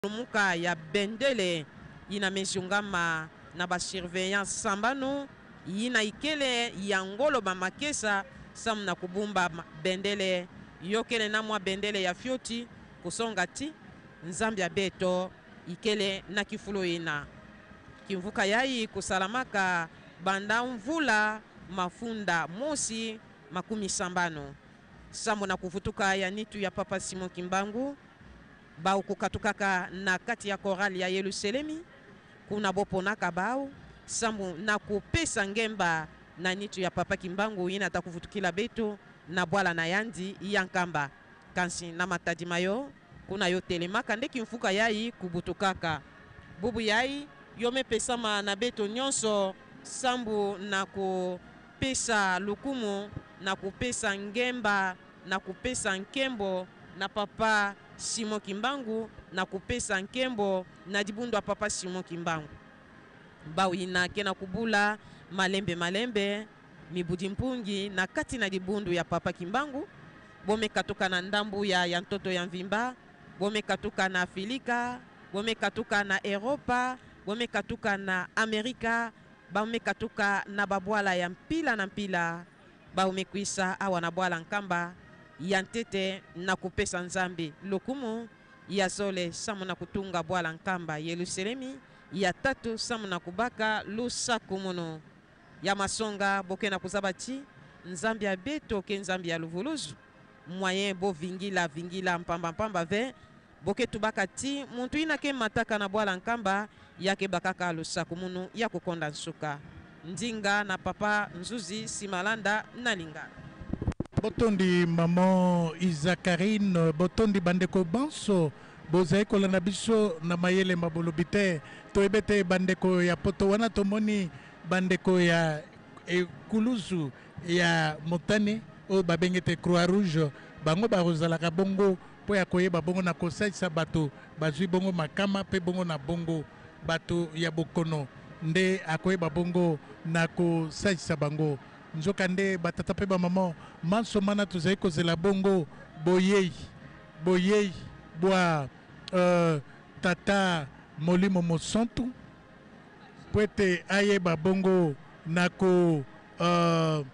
Lumuka ya bendele ina mezungama na ba surveillants sambanu ina ikele ya ngolo ba makesa samu na kubumba bendele yokele na mwa bendele ya fioti kusonga ti Nzambi ya beto ikele na kifulu ina kimvuka yayi kusalamaka banda mvula mafunda mosi makumi sambanu sambo na kuvutuka ya nitu ya Papa Simon Kimbangu. Bau kukatukaka na kati ya chorale ya Yeluselemi, kuna boponaka bau sambu na kupesa ngemba na nitu ya Papa Kimbangu ina ta kuvutukila betu na bwala na yandi ya Nkamba. Kasi na Matadi mayo kuna yo telemaka nde kimfuka yayi kubutukaka. Bubu yayi yo mepesama na beto nyonso sambu na kopesa lukumu na kopesa ngemba na kopesa nkembo na Papa Simon Kimbangu, na kopesa nkembo na libundu ya Papa Simon Kimbangu. Bawina ke na kubula malembe malembe mibudi mpungi na kati na libundu ya Papa Kimbangu, bomekatuka na ndambu ya ya ntoto ya mvimba, bomekatuka na Afilika, bomekatuka na Eropa, bomekatuka na Amerika, bamekatuka na babwala ya mpila na mpila. Baumekuisa awa na bwala Nkamba ya ntete na kupesa Nzambe lokumu, ya zole samu na kutunga bwala Nkamba Yeluselemi, ya tatu samu na kubaka lusaku munu ya masonga boke na kuzaba ti Nzambi ya beto ke Nzambi ya luvuluzu moyen bo vingila vingila mpamba mpamba ve Boke tubaka ti muntu ina ke mataka na bwala Nkamba ya ke bakaka lusaku munu ya kukonda nsuka. Ndinga na papa Nzuzi Simalanda na lingala. Botondi maman Izakarine, botondi bandeko banso bozali kolanda biso na mayele ma bolobi te. Toyebi ete bandeko ya poto wana tomoni bandeko ya ekuluzu ya motane oyo babengi ete Croix Rouge, bango bakozalaka bongo mpo ya koyeba bongo na kosalisa bato bazwi bongo makama mpe bongo na bongo bato ya bokono nde akoyeba bongo na kosalisa bango. Nzokande batata mpe bamama manso mana tozali kozela bongo boyei boyei bwa uh, Tata Molimo Mosantu mpo ete ayeba bongo na ko uh,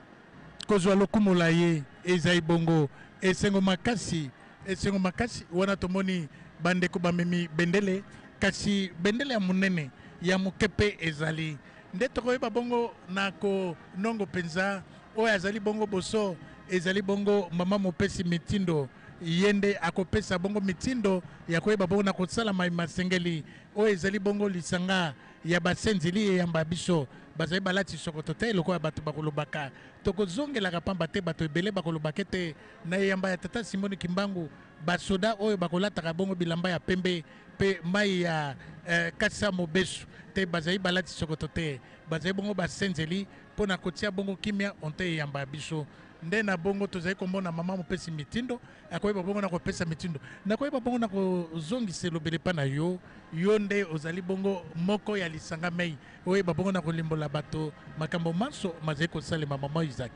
kozwa lokumu la ye. Ezali bongo esengo makasi, esengo makasi wana tomoni bandeko bamemi bendele, kasi bendele ya monene, ya moke mpe ezali. Nde tokoyeba bongo na konongo mpenza oyo azali bongo boso, ezali bongo mama mopesi mitindo. Ye nde akopesa bongo mitindo ya koyeba bongo na kosala mai masengeli. Oyo ezali bongo lisanga ya basenzeli eyamba biso. Bazali balati sokoto te lokola bato bakolobaka. Tokozongelaka pamba te bato ebele bakolobaka ete na eyamba ya Tata Simoni Kimbangu basoda oyo bakolataka bongo bilamba ya pembe pe mayi ya eh, kasa mobesu te bazali balati sokoto te. Bazali bongo basenzeli mpo na kotia bongo kimia onte eyamba ya biso. Nde na bongo tozali komona mama mopesi mitindo akoyeba bongo na kopesa mitindo. Nakoyeba bongo na kozongisa elobeli epai na yo. Yo nde ozali bongo moko ya lisanga mei oyeba bongo na kolimbola bato makambo manso mazali kosalema. Mama Isaac.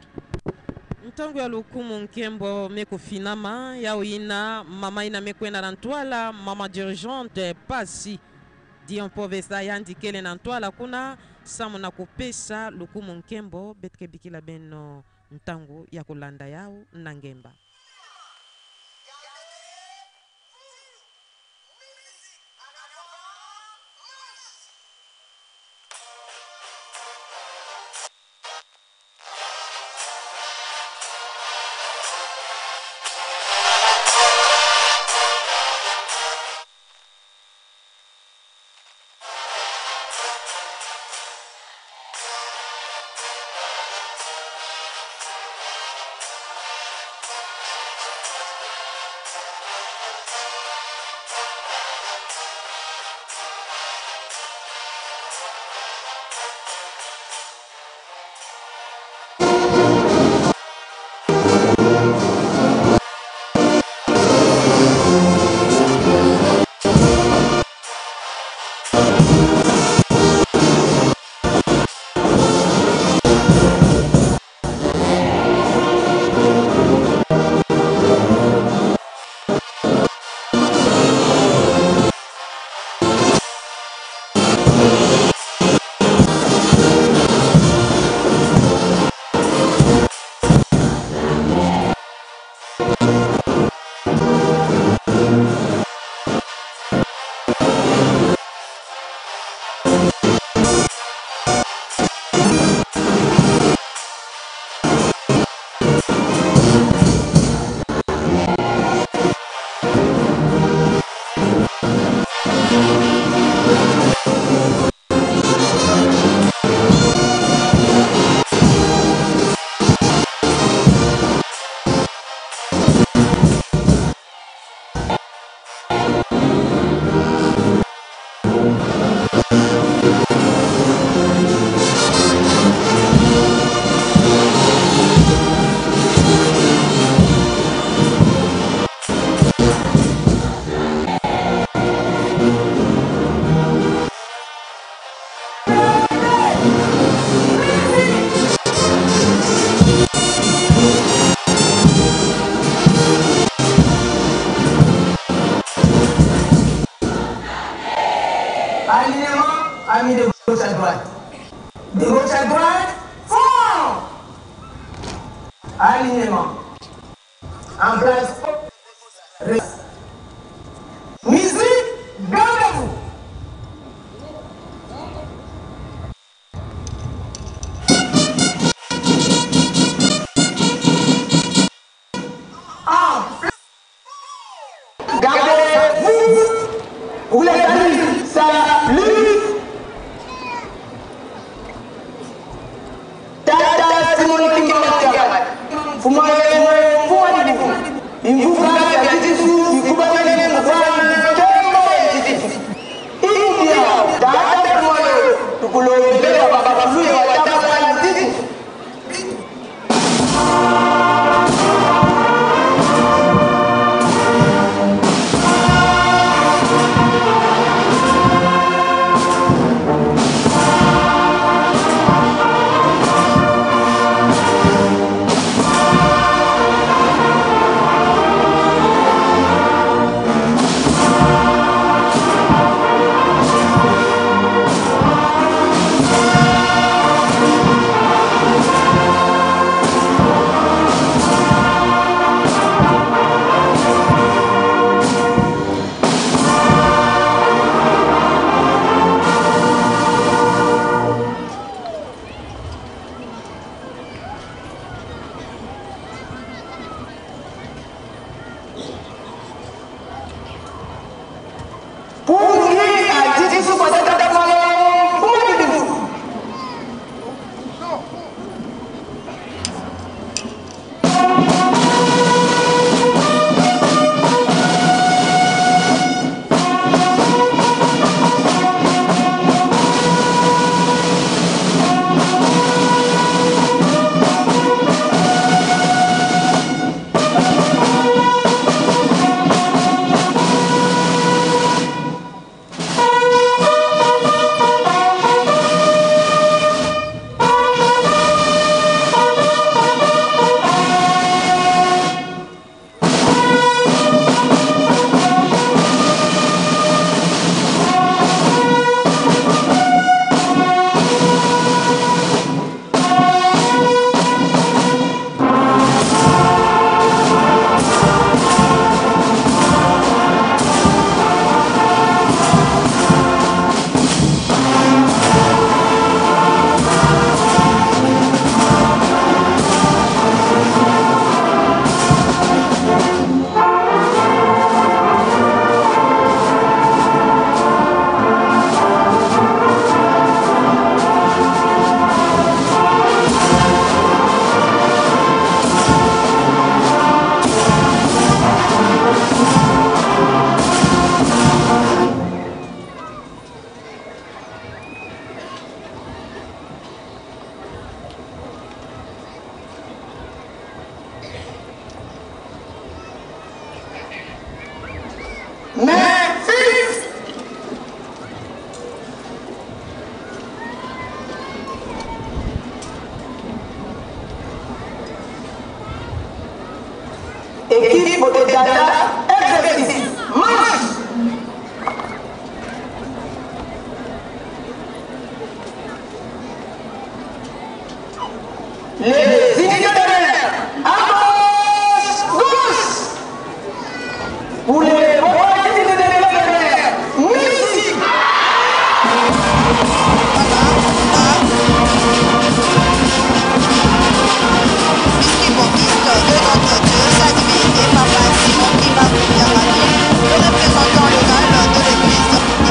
Ntango ya lokumu nkembo mekofinama ya oyina mama ina mekwenda na ntwala mama dirigeante pasi Dion Povesa yandi kele na ntwala kuna samu na kopesa lokumu nkembo betke bikila beno ntango ya kolanda yau na ngemba. Alignement, amis de gauche à droite. De gauche à droite, fort. Alignement. En place. Musique, gardez-vous. En place. Gardez-vous. Vous les amis, salut. Tata Simon Kimbangu. Fumaye mfuadi. Imvuka ya Yesu ikubale mfano tembo India tata moyo tukulombela baba fluye watama ndidi. Équipe de Dada, exercice, marche. Les itinéraires à gauche, gauche. Pour les itinéraires, musique. De notre Dieu, Sadbi et Papa Simon Kimbangu Kiangani, le représentant légal de l'Église.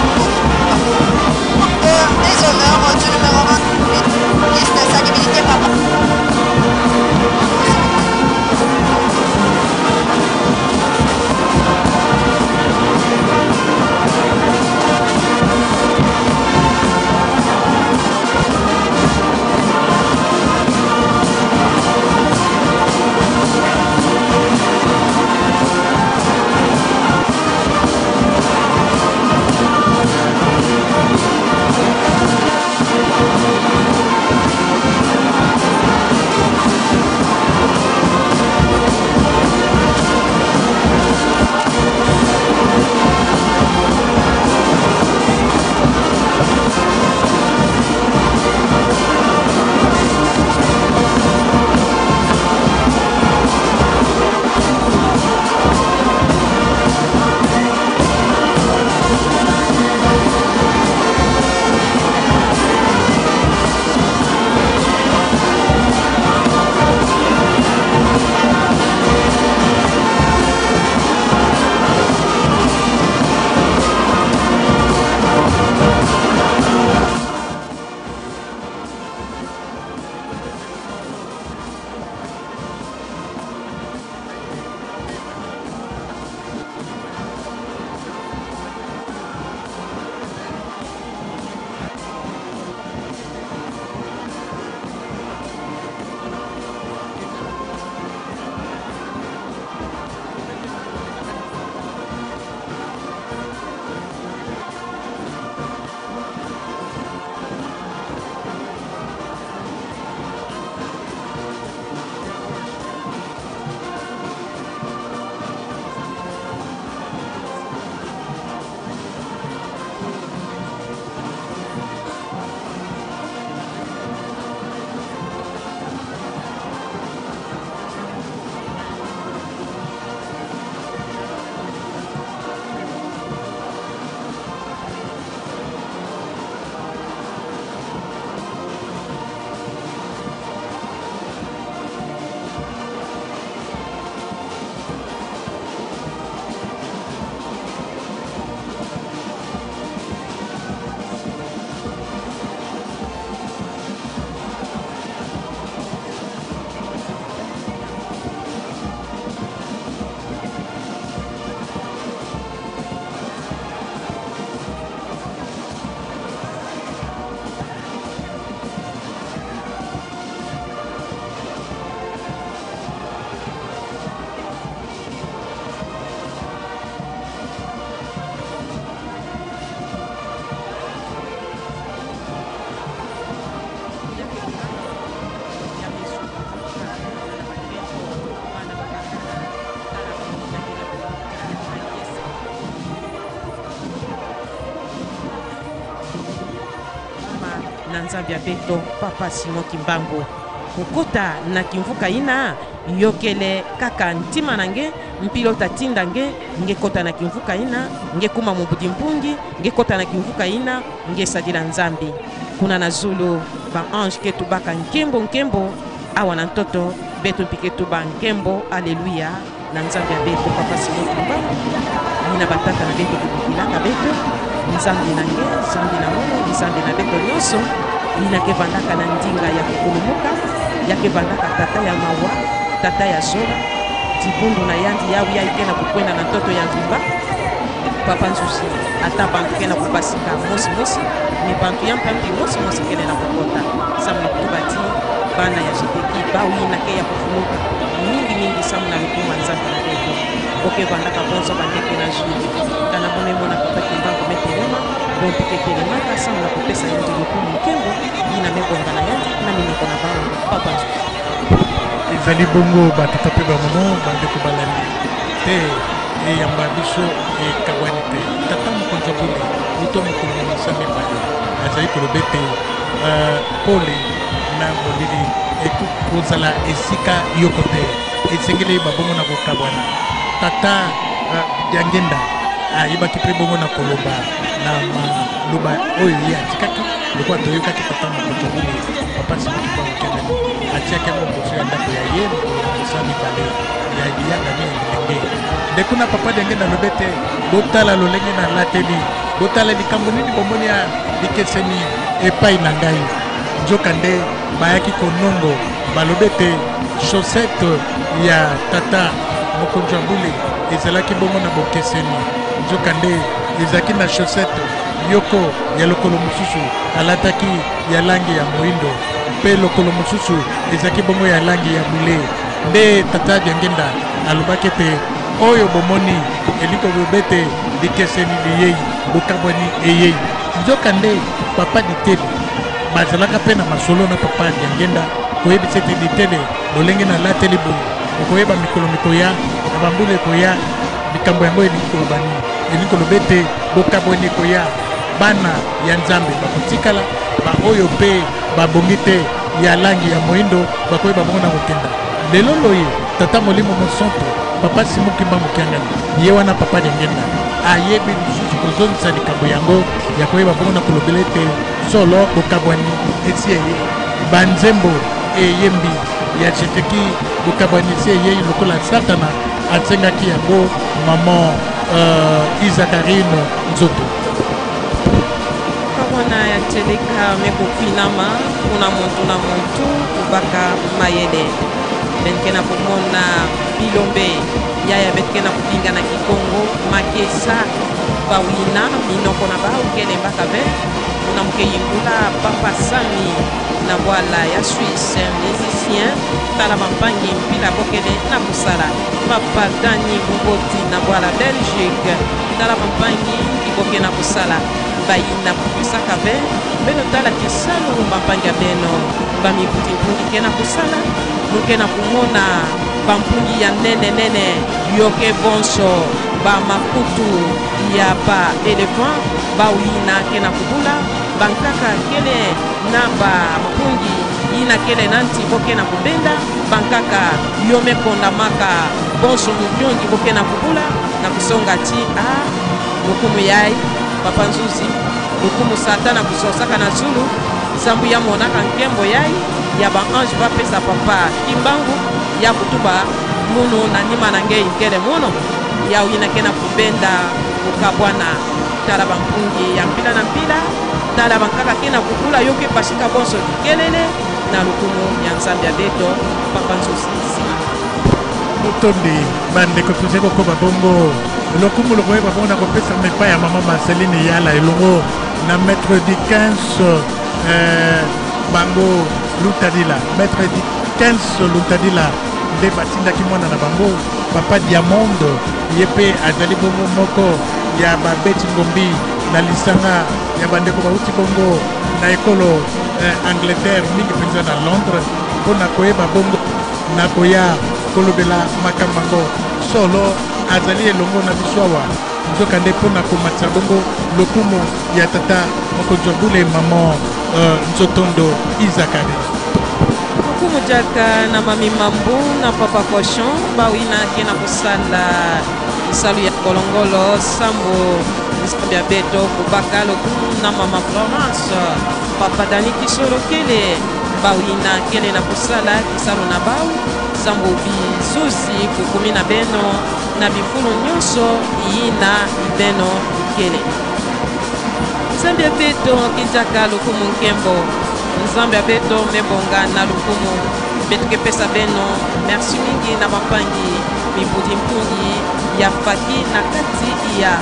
na Nzambi ya beto Papa Simon Kimbangu. Kokota na kimvuka ina yokele kaka ntima na nge mpilo tatinda nge nge kota na kimvuka ina nge kuma mobudi mpungi nge kota na kimvuka ina nge sadila Nzambi. Kuna na zulu ba ange ke tubaka nkembo nkembo awa na ntoto beto mpike tuba nkembo aleluya na Nzambi ya beto Papa Simon Kimbangu nina batata na beto kubikilaka beto Nzambi na nge Nzambi na mono Nzambi na beto nyonso nina kevandaka na ndinga ya kokulumuka ya kevandaka tata ya mawa tata ya zola dibundu na yandi yawi ya ike na kokwenda na ntoto ya mvimba Papa Nzuzi ata bantu ke na kopasika mosi mosi me bantu ya mpampi mosi mosi kele na kokota samu na kutuba ti bana ya jiteki bawi na ke ya kofuluka mingi mingi samu na lokumu ya Nzambe na beto boke vandaka bonso bandeke na zulu kana bomemona Papa Kimbangu metelema bompi ke telemaka samu na kopesa yandi lokumu nkembo yina mebonga na yandi na minoko na bango Papa Nzuzi. Ezali bongo batata mpe bamama bandeko balandi te eyamba biso ekabwani te. Tata mokonzi ya bule uto mokolo na misa mibale azali koloba ete pole na molili ekozala esika yoko te, esengeli babongo na kokabwana. Tata Diangenda ayebaki mpe bongo na koloba na maloba oyo ye atikaki, lokola toyokaki tata mokonzi ya bule Papa Simon Kimbangu Kiangani atiaki yango liboso ya ndako ya ye mokolo na misa mibale ya liyangani ya bilenge. Nde kuna Papa Diangenda alobi ete botala lolenge nalateli, botala likambo nini bomoni ya likeseni epai na ngai. Nzokande bayaki konongo, balobi ete chaussette ya tata mokonzi ya bule ezalaki bongo na bokeseni, nzokande ezalaki na chaussette yoko ya lokolo mosusu alataki ya langi ya moindo mpe lokolo mosusu ezalaki bongo ya langi ya bule. Nde tata Diangenda alobaki ete oyo bomoni elingi koloba ete likeseni liyei, bokabwani eyei. Nzokande Papa Ditele bazalaka mpe na masolo na Papa Diangenda koyebisa ete Ditele lolenge nalateli boye okoyeba mikolo mikoya na bambula ekoya likambo yango elingi koloba nini. Elingi koloba ete bokabwani ekoya, bana ya Nzambe bakotikala, baoyo mpe babongi te ya langi ya moindo bakoyeba bongo na kokenda. Lelo loye Tata Molimo Mosantu Papa Simon Kimbangu Kiangani ye wana Papa Diangenda ayebi lisusu kozongisa likambo yango ya koyeba bongo na kolobela ete solo bokabwani esi eye, banzembo eyembi ya jeteki bokabwani esi eyei lokola Satana asengaki yango maman Isakarine Nzoto. Kabwana ya teleka mekokwinama kuna muntu na muntu kubaka mayele benke na komona bilombe yaya betke na kubinga na kikongo makesa bawina minoko na bao kele mbaka be kuna moke yingula Papa Sami na bwala ya Suisse musicien tala bampangi mpila bokele na kosala Papa Dani Buboti na bwala Belgique tala bampangi kiboke na kosala bayina kukusaka be beno tala kisalu bampangi ya beno bamibuti mpungi ke na kosala moke na komona bampungi ya nene nene yoke bonso bamakutu ya ba elephant bawina ke na kubula bankaka kele na bampungi yina kele na nti boke na kubenda bankaka yome kondamaka bonso mubiongi boke na kubula na kusonga ti a lokumu yai Papa Nzuzi lokumu satana kusosaka na zulu zambu ya monaka nkembo yai ya ba ange bapesa Papa Kimbangu ya kutuba munu na nima na ngei nkele muno ya uyina ke na kubenda kukabwana tala bampungi ya mpila na mpila tala bankaka ke na kukula yoke pasika bonso likelele na lokumu ya Nzambe ya beto Papa Nzuzi nsima. Botondi bandeko, tozali kokoba bongo lokumu lokoyeba bongo na kopesama epai ya mama Marceline Yala elongo na maître du 15 bango Lutadila, maître du 15 Lutadila nde batindaki mwana na bango Papa Diamond, ye mpe azali bongo moko ya babeti ngombi na lisanga ya bandeko bauti bongo na ekolo Angleterre, mingi mpenza na Londres, mpo na koyeba bongo na koya kolobela makambo yango. Solo azali elongo na biso awa, nzokande mpo na komatisa bongo lokumu ya tata mokonzi wa bule mama Nzotondo Izakari. Lokumu diaka na mami Mambu na papa Cochon bawinaki na kosala kisalu ya ngolongolo sambo nzambe ya beto kobaka lokumu na mama Florence papa Dani Kisolokele bawina kele na kosala kisalu na bau sambo bizuzi kukumi na beno na bifulu nyonso yina beno kele nzambe ya beto kinjaka lokumu nkembo nzambe ya beto mebonga na lokumu beto kepesa beno merci mingi na bampangi mibudi mpungi ya faki na kati ya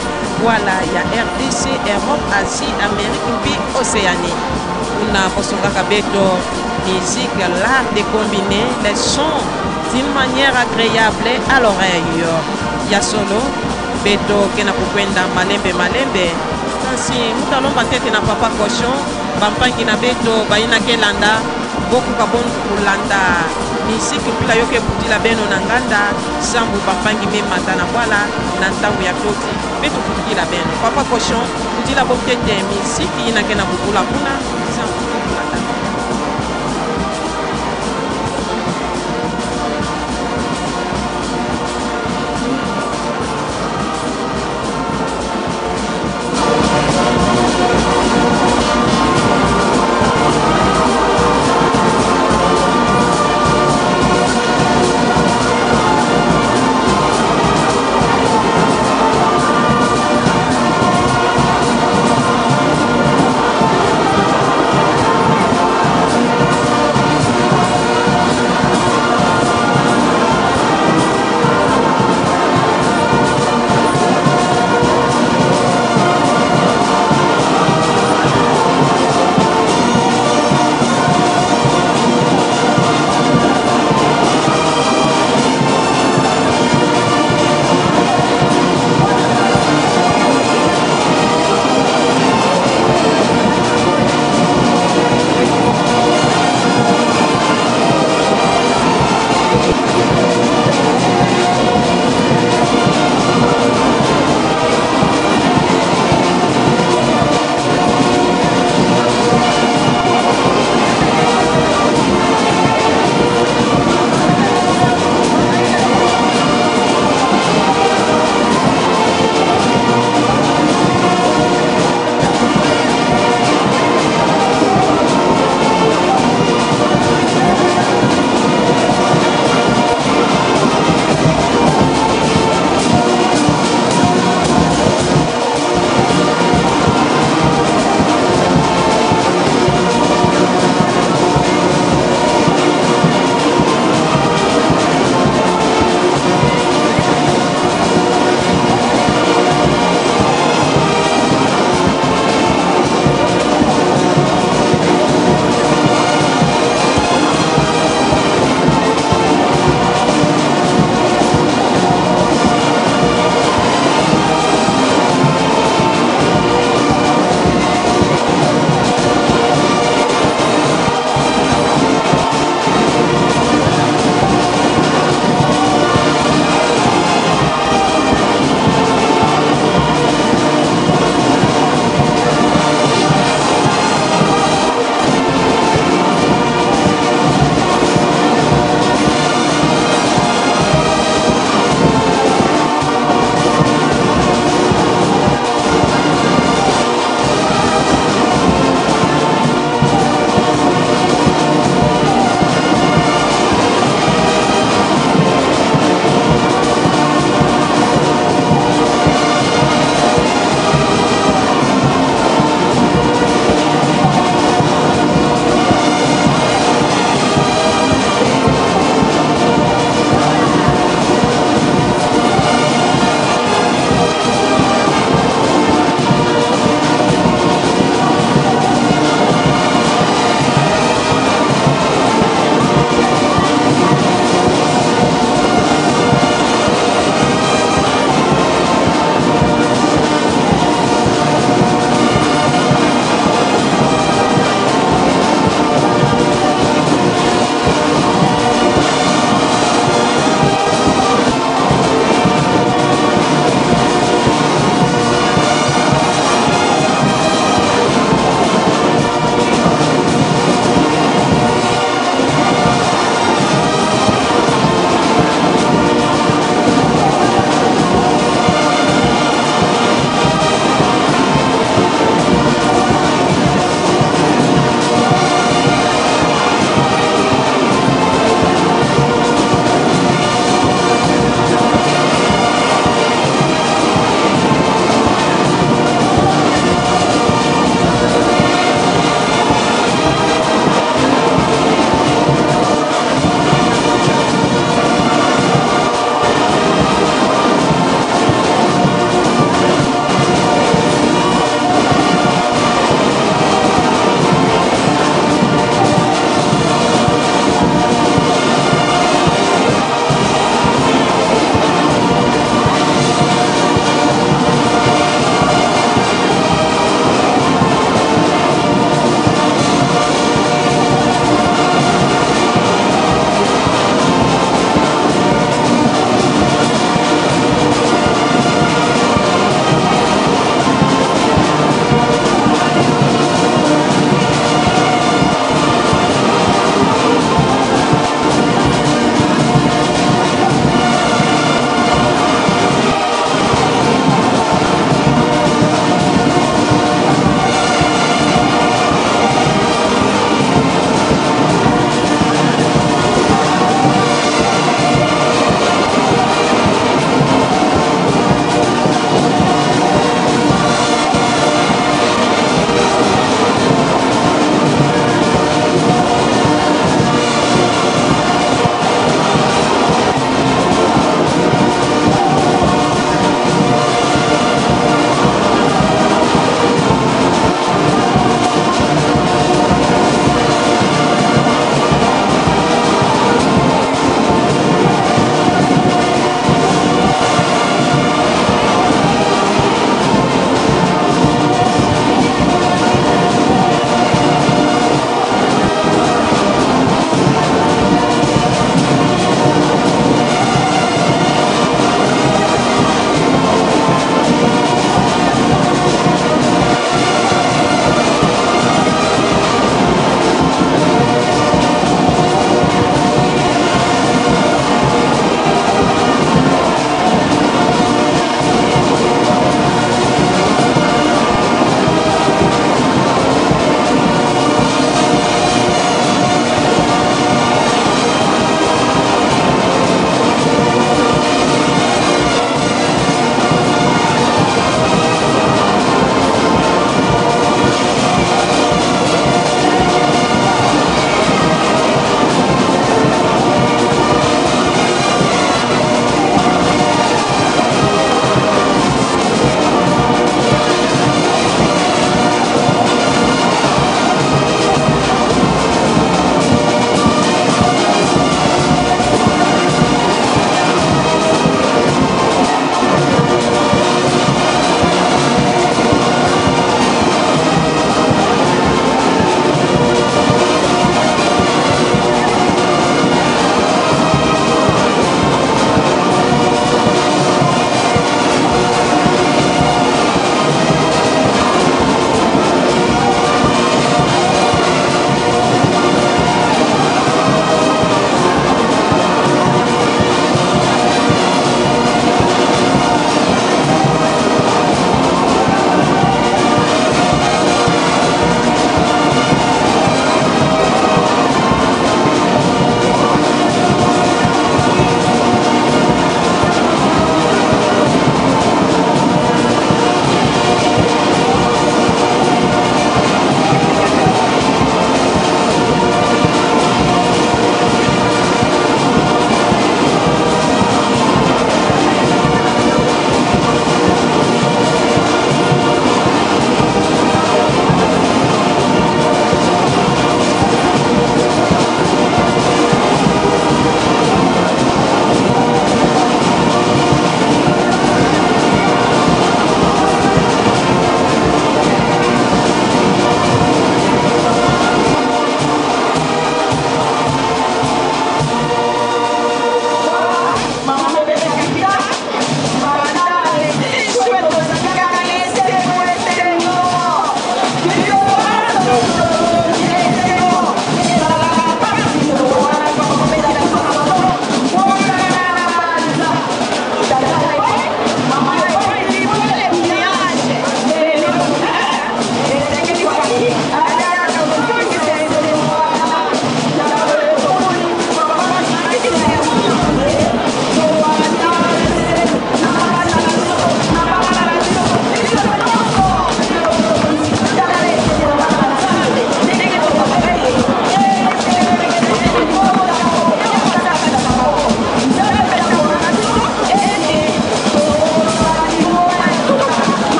bwala ya rdc europe asie amérique mpe océanie kuna bosongaka beto musique l'art de combiner les sons d'une manière agréable à l'oreille ya solo beto kena kokwenda malembe malembe kasi mutu alomba tete na papa cochon bampangi na beto bayinaki elanda bokoka bonu kolanda misiki mpila yoka ebutila beno na nganda sambu bampangi memata na bwala na ntango ya toti mpe tokutukila beno papa cochon kutila botete misiki yinake na bubula kuna.